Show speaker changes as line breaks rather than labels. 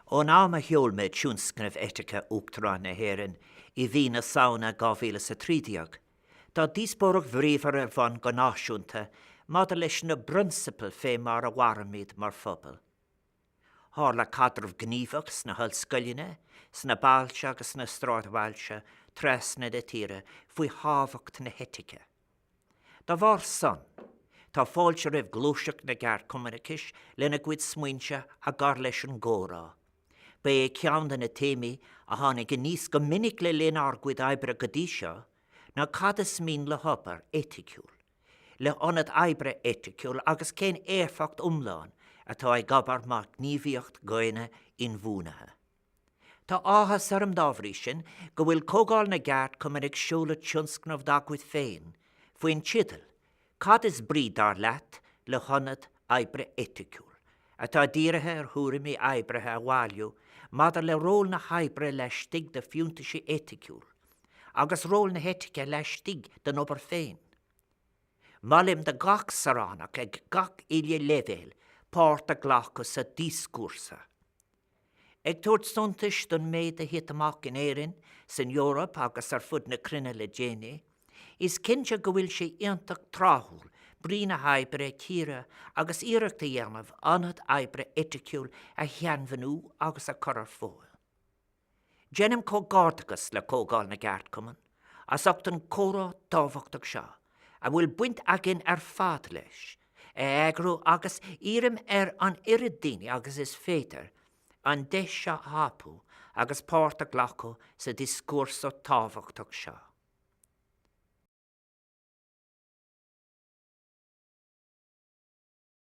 Ón am a sheol mé Tionscnamh Eitice Uachtarán na hÉireann i mhí na Samhna 2013, tá díospóireacht bhríomhar ar bun go náisiúnta maidir leis na bprionsabail fé mar a mhairimid mar phobal. Tharla caidreamh gníomhach sna hollscoileanna, sna bailte agus sna sráidbhailte trasna na tíre faoi thábhacht na heitice. Dá bharr san, tá fáilte roimh Ghluaiseacht na gCeardchumannachais lena gcuid smaointe a gcur leis an gcomhrá. Ba é ceann de na téamaí a tháinig aníos go minic le linn ár gcuid oibre go dtí seo ná cad is mian le hobair eiticiúil, le hionad oibre eiticiúil agus cén éifeacht iomlán atá ag obair mar ghníomhaíocht dhaonna inbhuanaithe. Tá áthas orm dá bhrí sin go bhfuil Comhdháil na gCeardchumann ag seoladh tionscnamh dá gcuid féin faoin teideal 'Cad is brí dar leat le hionad oibre eiticiúil? atá dírithe ar thuairimí oibrithe a bhailiú maidir le ról na hoibre laistigh de fiúntaisí eiticiúil agus ról na heitice laistigh den obair féin. Molaim do gach saoránach ag gach uile leibhéal páirt a ghlacadh sa díoscúrsa. Ag tabhairt suntais don méid a thit amach in Éirinn, san Eoraip agus ar fud na cruinne le déanaí, is cinnte go bhfuil sé iontach tráthúil brí na hoibre a chíoradh agus iarracht a dhéanamh ionad oibre eiticiúil a shainmhíniú agus a chur ar fáil. Déanaim comhghairdeachas le Comhdháil na gCeardchumann as ucht an comhrá tábhachtach seo, a bhfuil baint againn ar fad leis, a eagrú agus iarraim ar an oiread daoine agus is féidir an deis seo a thapú agus páirt a ghlacadh sa dioscúrsa tábhachtach seo.